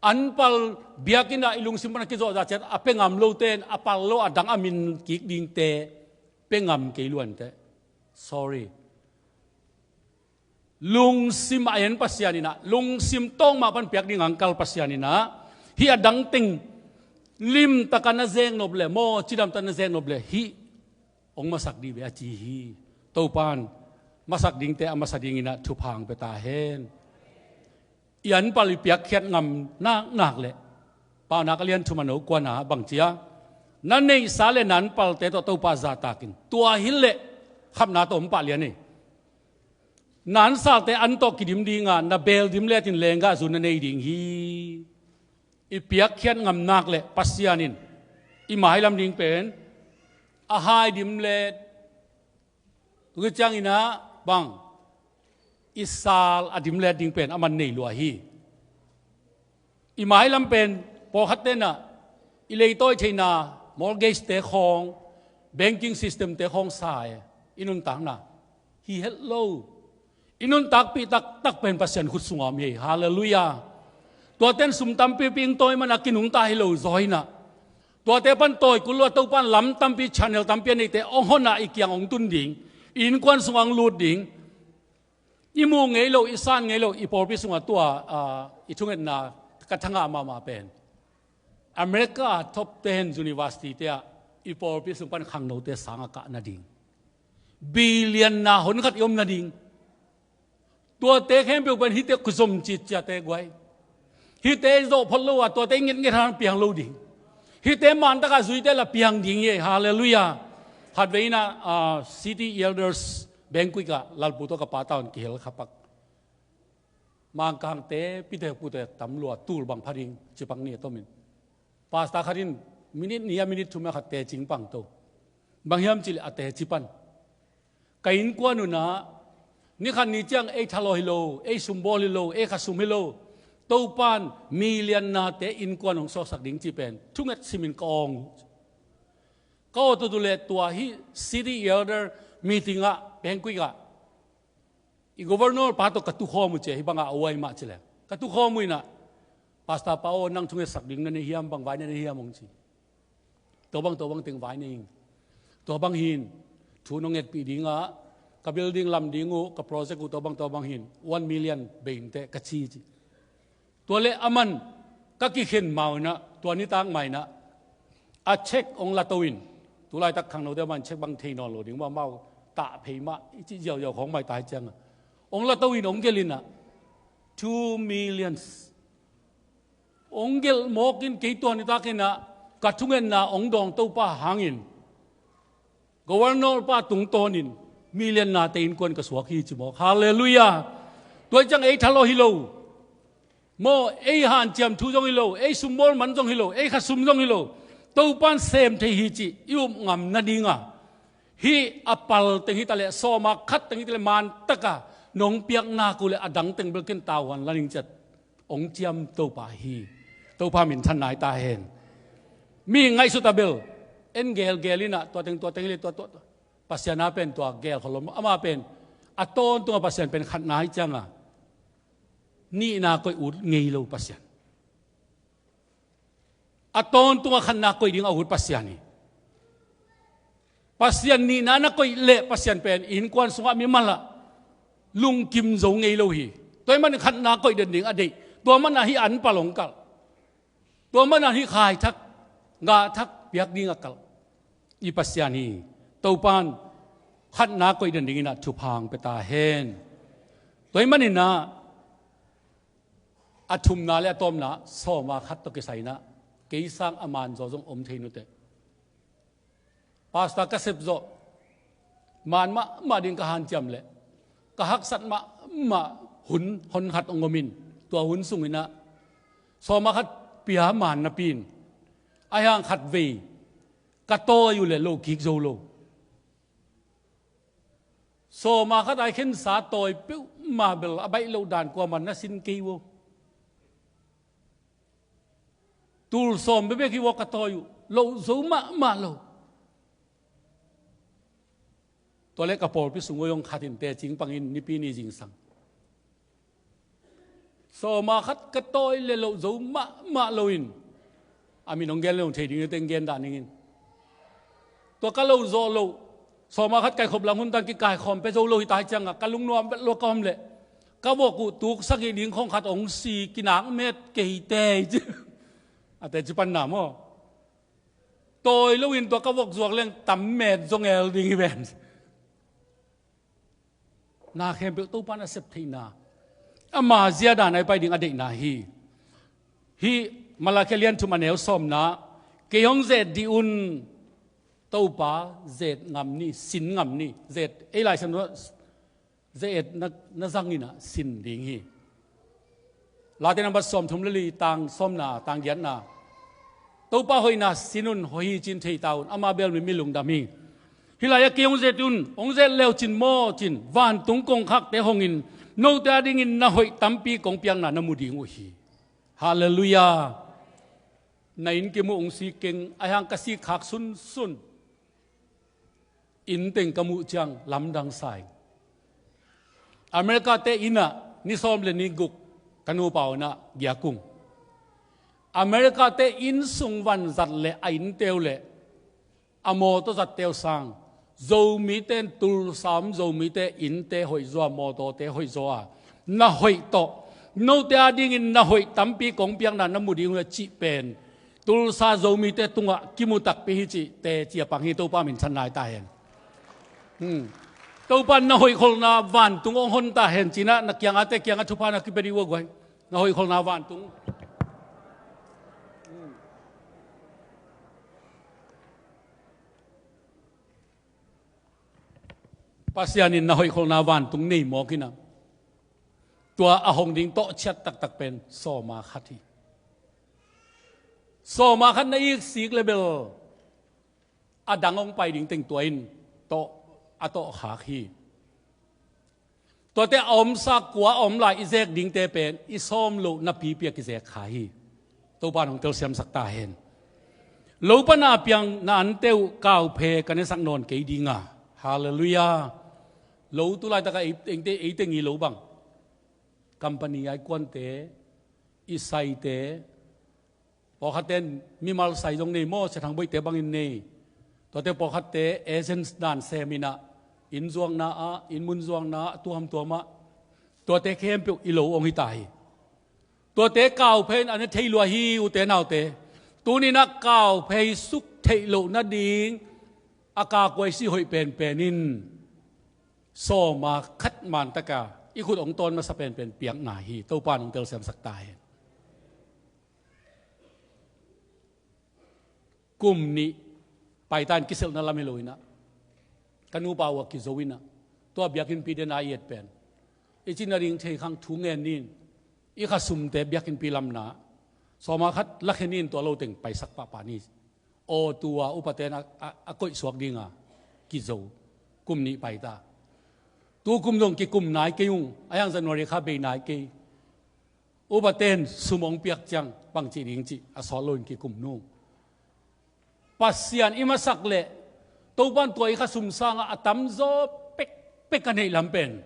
Anpal biakinn ah i lungsim pan a kizawh zah ciat a pe ngam lote in a pal lo a dang a min kik dingte pe ngam kei lua inteh. Sorry. Lungsim a en Pasian in ah, lungsim tawng mah pan piak ding a kal Pasian in ah, hih a dang teng limtaka na zek nop leh, maw, cidamtaka na zek nop leh, hih hong masak dih ve a ci hi. Topa in masak dingte a masa dingin ah thupha hong pia ta hen. I anpal i piakkhiat ngam naknak leh, Paunak a lian thum a neu kuana bang ci a, na neihsa le na anpalte tawh Topa zahtak in. Tua hi leh khapna tawh om pah lian hi. Na ansalte an tawh kidim dinga, na beel dim letin lenggahzu na nei ding hi. I piakkhiat ngamnak leh Pasian in i mailam ding pen a hai dim let, tua ciangin ah bang, i sal a dim let ding pen aman nei lua hi. I mailam pen pawlkhatte in ah i leitawi theihna, mortgage-te khawng, banking system-te khawng sa e, i nuntakna hi het lo. I nuntakpih taktak pen Pasian khut sungah om hi. Halleluiah. Tuate in sum tampipi hong tawi man a kinungta hi lo zaw in ah, tuate pan tawi kul lo a, Topa in lam tampi, channel tampi a neite hong hon a, i kiang hong tun ding, i innkuan sungah hong lut ding. I muh ngei lo, i san ngei lo, i pawlpi sungah tua, ah, i thungetna ka thangah mahmah pen, America top ten university-te ah i pawlpi sung pan khangnote sang a kah nading, billion-na honkhat i om nading. Tuate khempeuh pen hihte kuzom citciate guai. Hihte i zawh phot lo a, tuate i ngetnget hang piang lo ding. Hihte mantakah zuite la piang ding hi. Halleluiah. Khatvei in ah, ah, City Elders Banquet ah Lalpu tawh ka pa tawn kihel khapak. Mangkangte, pite pute tam lua, tul bang pha ding cipak ni a tomin. Pastor khat in minute ni a, minute thum a khat tecing pang to. Bang hiam cih leh a teci pan, ka innkuan un ah, ni khat ni ciang ei thalawh hi lo, ei sumbawl hi lo, ei kha sum hi lo, Topa in million-nate innkuan hong suaksak ding cih pen thunget simin ka awng uh. Ka aw tutu le tua hi city elder meeting ah Pengkuik ah i governor pa tawh ka tukhawm uh ci a, hih bangah a uai mah ci le ka tukhawm uh inah, "Pastor pa aw, nang thungetsak ding na nei hiam, bang vai na nei hiam?" hong ci. "Tua bang, tua bang teng vai nei ing. Tua bang hin thu nong etpih dingah ka building lam ding uh, ka project uh, tua bang, tua bang hin one million bei inteh," ka ci ci. Tua le aman ka kikhen mah uh inah, tua nitak mah inah a check hong la to in, tu laitak khangnote man check bang thei nawn lo ding mah, amau tah phei mah i cih ziauziau khawng mah i tai ciangah hong la to in hong gelh inah two millions hong gelh mawk in, kei tua nitak inah ka thungetna hong dawng Topa hangin governor pa tungtawnin million nate innkuan ka suak hi ci mawk. Halleluiah. Tua ciang ei thalawh hi lo maw, ei hanciam thu zong hi lo, ei sumbawl man zong hi lo, ei kha sum zong hi lo, Topan sem thei hi cih i up ngam nadinga hih a pal teng hi ta leh, sawma khat teng hi ta leh, man taka nong piak nak uh leh a dang teng bel ken tauhan la ning ciat hong ciam Topa hi. Topa minthanna hi ta hen. Mi ngaihsut a bel en gelgel inah tua teng, tua teng hi leh tua, tua, tua. Pasian a pen tua gel khol lo, ama pen a tawntunga Pasian pen khatna hi cianga nihna koih ut ngei lo Pasian. A tawntunga khatna koih ding a ut Pasian hi. Pasian nihna na koih leh Pasian pen innkuan sungah mimal ah lungkim zo ngei lo hi. Tua ahih manin khatna koih den ding a deih. Tua manah hih anpal hong kalh. Tua manah hih khai thak, gah thak piak ding a kalh i Pasian hi. Topan khatna koih den dingin ah thupha hong pia ta hen. Tua ahih manin ah a thumna le a tawpna, sawma khat tawh kisai inah kei sang a man zaw zong om thei nuteh. Pastor ka sep zawh man mahmah ding ka hanciam leh ka haksat mahmah hun hon khat hong om in, tua hun sung inah sawma khat pia man napi in, ahi hang khat vei ka tawi uh leh loh kik zo lo. Sawma khat a i khensa tawi peuhmah bel a baih loh dan kuamah na sin kei uh. Tul sawm bekbek hi uh a ka tawi uh, loh zo mahmah lo. Tua leh ka pawlpi sung uh zong khat in teci pangin nipi ni zingsang, sawma khat ka tawi leh loh zo mahmah loin, a min hong gen leh hong thei ding, teng gen dah ning in. Tua ka loh zawh loh, sawma khat kaikhop lam hun tan kikaikhawm pia zo lo hi ta hi ciangah ka lungnuam vet lua ka om leh ka vok uh tuk sagih ding khong khat hong si, kinak met kei tei ci. A teci panna maw? Tawi loin tua ka vok zuak leng tam met zong el ding hi ven. Na khempeuh Topan a sep theihna, ama zia dan a i pai ding a deihna hi. Hih Malakhia lian thum a neu sawmna, kei hong zet dih un. Topa zet ngam ni, sin ngam ni. Zet, ei Lai Siangtho zet na, na zang inah sin ding hi. Late nambat sawmthum le li, tang sawmna, tang giatna. Topa hoihna sin un, hoih hi ci-in thei ta un, ama bel mi, mi lungdam hi. Hih lai-ah kei hong zet un, hong zet leu cin maw cin, vantung kongkhakte hongin note a dingin na hoih tampi kong piakna na mu ding uh hi. Halleluiah. Na inn kim uh hong si keng, ahi hang ka sikkhak sunsun. Inn teng ka muh ciang lamdang sa ing. America-te inn ah ni sawm le ni guk ka nupa un ah giak ung. America-te inn sung vanzat le a innte uh le a mawtaw zatte uh sang, Zomite in, Tulsa om Zomite innte hoih zaw a, mawtawte hoih zaw a, na hoih tawh note a dingin na hoih tampi kong piakna na mu ding uh a cih pen Tulsa Zomite tungah kimu takpi hi cih teci a pang hi. Topa minthanna hi ta hen. Hmm. Topa in na hoihkholhna vantung hong hon ta hen ci-in ah na kiangahte kiangah thupha na kipia dih uh a guai. Na hoihkholhna vantung. Hmm. Pasian in na hoihkholhna vantung nei mawk in ah, tua a hong ding tawh ciat taktak pen sawma khat hi. Sawma khat na iksik le bel a dang hong pai ding teng tua in tawh, a tawh khak hi. Tuate a omsa, kua a om lai i zek dingte pen i sawm loh napipi a kizek kha hi. Topa in hong telsiamsak ta hen. Lo pana piang na ante uh kauphe ka nesak nawn kei dinga. Halleluiah. Lo tu laitaka ei, ei, ei teng i lo bang, company a i kuante, i saite, pawlkhatte in mimal sai zong nei maw, Sia Thang Boihte bangin nei. Tuate pawlkhatte agents dan sem inah, inn zuakna ah, inn mun zuakna ah, tuamtuam ah, tuate khempeuh i lo hong hita hi. Tuate kauphe in a ne thei lua hi, ute naute. Tuninah kauphe i suk theih loh nading a kakuaisi hoih penpen in sawma khat mantaka i khut hong tawn masa penpen piakna hi. Topa in hong telsiamsak ta hen. Kum nih paita in kiselhna lam hi lo inah, ka nupa uh a kizo inah, tua biakinnpi dena i et pen, i cih nading thei khang thu ngen ni in, i khasumte biakinnpi lamna sawma khat lakhia ni in, tua lo teng paisak pahpah ni. Aw, tua upate in a, a, a koihsuak dinga kizo. Kum nih paita. Tu kum zong kikum nai kei ung, a hiang January kha bei nai kei. Upate in sum hong piak ciang bangci ding cih a sawt loin kikum nung. Pasian i masak leh Topan tua i khasum sangah a tamzaw pekpek a neih lam pen,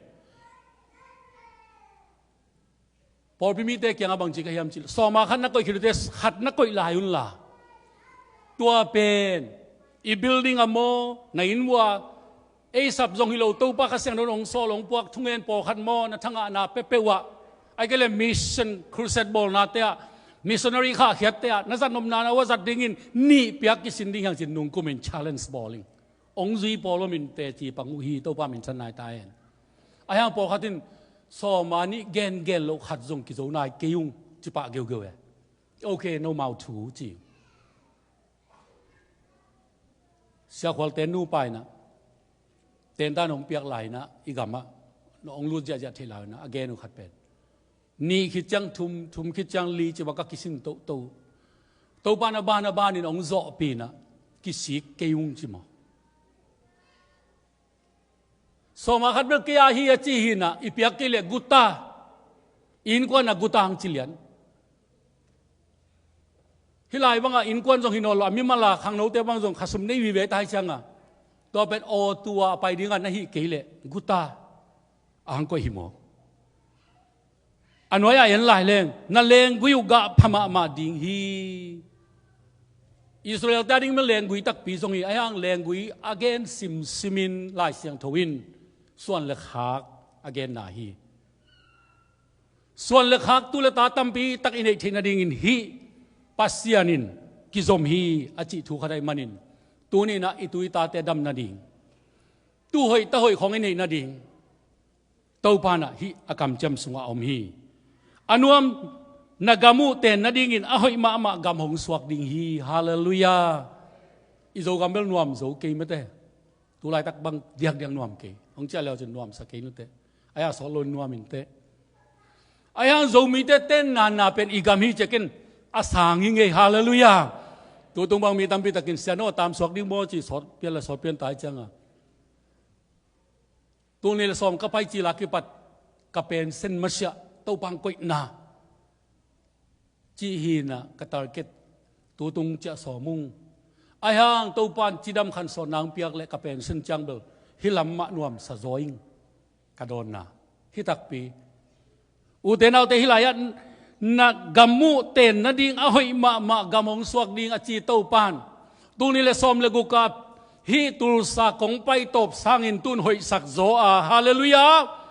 pawlpi mite kiangah bangci ka hiam cih leh, sawma khat na koih khit uh teh khat na koih lai unla, tua pen i building ah maw, na inn uh ah, ei sap zong hi lo, Topa Kha Siangtho in hong sawl hong puak thungen pawlkhat maw, na thangahna peuhpeuh ah, ahih kei leh mission crusade bawlnate ah, missionary khahkhiatte ah na zat nopna na uh a zat dingin nih piak kisin ding hiang cin nungkumin challenge bawl ing. Hong zui pawl om in teci pang uh hi. Topa min than nai ta hen. A hiang pawlkhat in sawma nih gengen loh khat zong kizo nai kei ung, ci pah geugeu e. Ok, nomau thu ci. Siakhualte nupa inah, tentan hong piak lai inah, i gamah na hong lut ziahziah theih lai inah, a gen uh khat pen, nih khit ciang thum, thum khit ciang li ci baka kisin toto. Topa na ban a banin hong zawhpih inah, kisik kei ung ci maw. Sawma khat bel kei a hi a ci hinah, i piak kei leh guta, innkuan a guta hang ci lian. Hih lai bangah innkuan zong hi nawn lo, a mimal a khangnote bang zong khasum nei vive ta hi cianga, tua pen aw tua a pai dinga na hih kei leh guta a hang koih hi maw. A nuai-ah en lai leng, na lenggui uh gah pha mahmah ding hi. Israel-te a ding mah lenggui takpi zong hi, a hiang lenggui a gen simsimin Lai Siangtho in suan le khak a genna hi. Suan le khak tu le ta tampi tak i neih theih nadingin hih Pasian in kizom hi a cih thu khat ahih manin, tuninah i tu i tate dam nading, tu hoih ta hoih khawng i neih nading, Topa inah hih a kamciam sungah a om hi. A nuam, na gam uh ten nadingin a hoih mahmah gam hong suak ding hi. Halleluiah. I Zogam bel nuam zo kei mate. Tu laitak bang diakdiak nuam kei. Hong ciah leu cin nuamsa kei nute. A hiang sawt lo in nuam inteh. A hiang Zomite tenna na pen i gam hi ciakin a sang hi ngei. Halleluiah. Tutung bang mi tampi takin, "Sia, no a tam suak ding maw?" ci sawt pian le sawt pian ta hi cianga, tul nih le sawm ka pai cil a kipat ka pension masiah Topa hong koihna cih hinah ka target, tutung ciah sawm ung. A hiang Topa in cidam khansawnna hong piak leh ka pension ciang bel hih lam mah nuamsa zaw ing, ka dawnna hi takpi. Ute naute, hih lai-ah na gam uh ten nading a hoih mahmah gam hong suak ding a ci Topa in, tul nih le sawm le guk ah hih Tulsa kong pai tawp sangin tun hoihsak zaw a, halleluiah.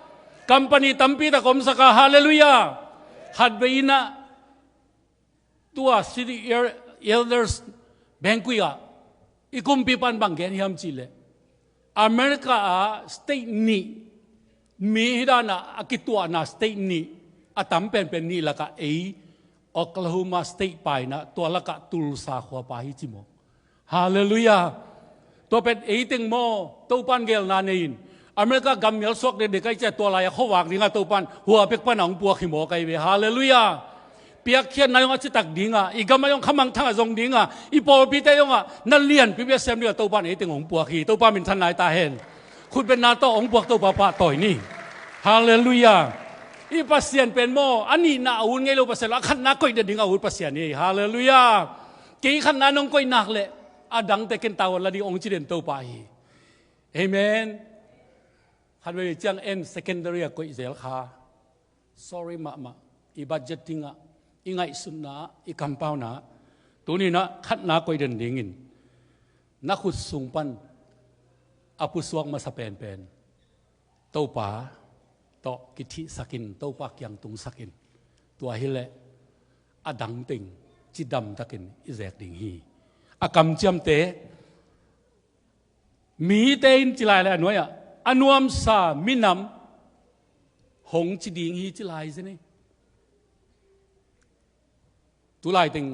Company tampi tak omsak a, halleluiah. Khatvei inah tua City El-, Elders Banquet ah i kumpipa in bang gen hiam cihleh, America ah state nih, mi hih danah a kituahna state nih, a tam penpen nih lakah ei Oklahoma State pa inah, tua lakah Tulsa khuapa hi ci maw. Halleluiah. Tua pen ei teng maw, Topa in gelna nei in, America gam mial suak dekdek ai cia, tua lai-a khuavak dingah Topa in hua pek pana hong puak hi maw kai ve. Halleluiah. Piakkhiatna zong a citak dingah, i gamah zong khamangthang a zong dingah, i pawlpite zongah na lianpipi a sem dingah Topa in ei teng hong puak hi. Topa min than nai ta hen. Khutbetna tawh hong puak Topa pahtawi ni. Halleluiah. I Pasian pen maw, a nihna a ut ngei lo Pasian lo, a khatna koih det dingah a ut Pasian hi. Halleluiah. Kei khatna nong koih nak leh a dangte ken tavuan la ding hong ci den Topa hi. Amen. Khatvei ciang en secondary a koih zel kha. Sorry mahmah. I budget dingah, i ngaihsutna, i kampauna, tuninah khatna koih den dingin na khut sung pan a pusuak masa penpen Topa tawh kithihsakin, Topa kiang tungsakin. Tua hileh a dangteng cidamtakin i zek ding hi. A kamciamte mite in ci lai le a nuai-ah a nuamsa minam hong ci ding hi ci lai zen hi. Tulaiteng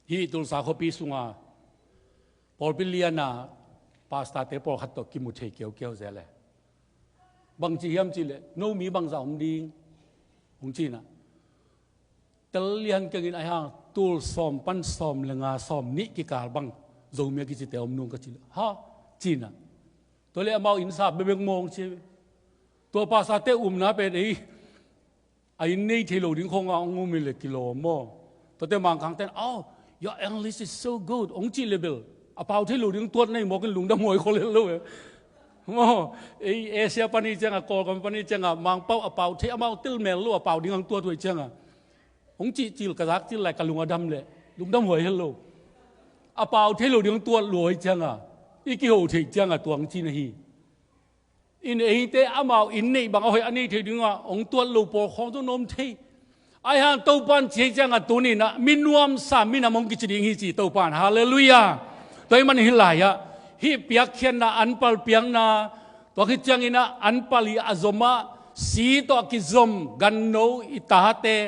hih Tulsa khuapi sunga pawlpi liana pastorte pawlkhat tawh kimu thei kiaukiau zel e. Bangci hiam cihleh no mi bangza om ding hong cinah tel lian kengin aihang tul sawm pan sawm le nga sawm nih kikal bang Zomia kicite om nung ka cih ha cinah. Tua le amau innsa bebek mawng ci. Tua pastorte umna pen ei a inn nei thei lo ding khonga hong um hi le kilawm maw? Tuate Mangkangten, "Oh, your English is so good," hong cih le bel a pau thei lo ding tuat nei mawkin lungdam huai khol het lo e. Maw, ei Asia pan hi cianga, Kawlgam pan hi cianga Mangpau a pau thei, amau tel mel lo a pau ding ang tuat huai cianga hong cih cil ka zak cil lai ka lung a dam le lungdam huai het lo. A pau thei lo ding tuat luai cianga i kiho thei cianga tuang cina hi. In eite amau inn neih bang a hoih a nei thei dingah hong tuat lo pawlkhawng zong na om thei. Aihang Topan ci hei ciangah tuninah mi nuamsa minam hong kici ding hi ci Topan. Halleluiah. Tua ih man hih lai-ah hih piakkhiatna anpal piakna, tua khit cianginah anpal ih a zomah si tawh a kizom ganno i tate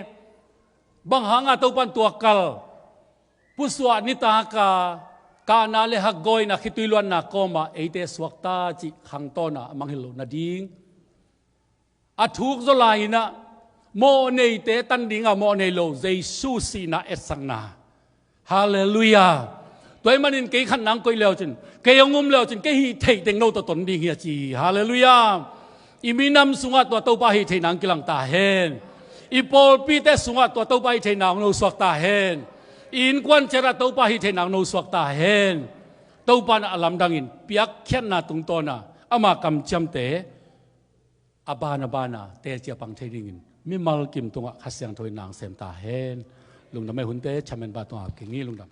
bang hanga Topan tua kal pusuah nitaka kahna le hakgawina khitui luanna kawmah eite suakta cih khangtawna a mangngilh loh nading a thuk zaw lai-inah mawhneite tan dinga mawhnei lo Jesu sihna etsakna. Halleluiah. Tua ih manin kei khat nang koih leucin, kei hong um leucin kei hih theih teng no tawh ton ding hi a ci hi. Halleluiah. I minam sungah tua Topa hih theihna ang kilang ta hen. I pawlpite sungah tua Topa hih theihna ang no suak ta hen. I innkuan ciatah Topa hih theihna ang no suak ta hen. Topa in a lamdangin piakkhiatna tungtawna ama kamciamte a bana bana teciapang thei dingin mimal kim tungah Kha Siangtho in nang sem ta hen. Lungdam ei hunte chamen ba tungah kingih lungdam.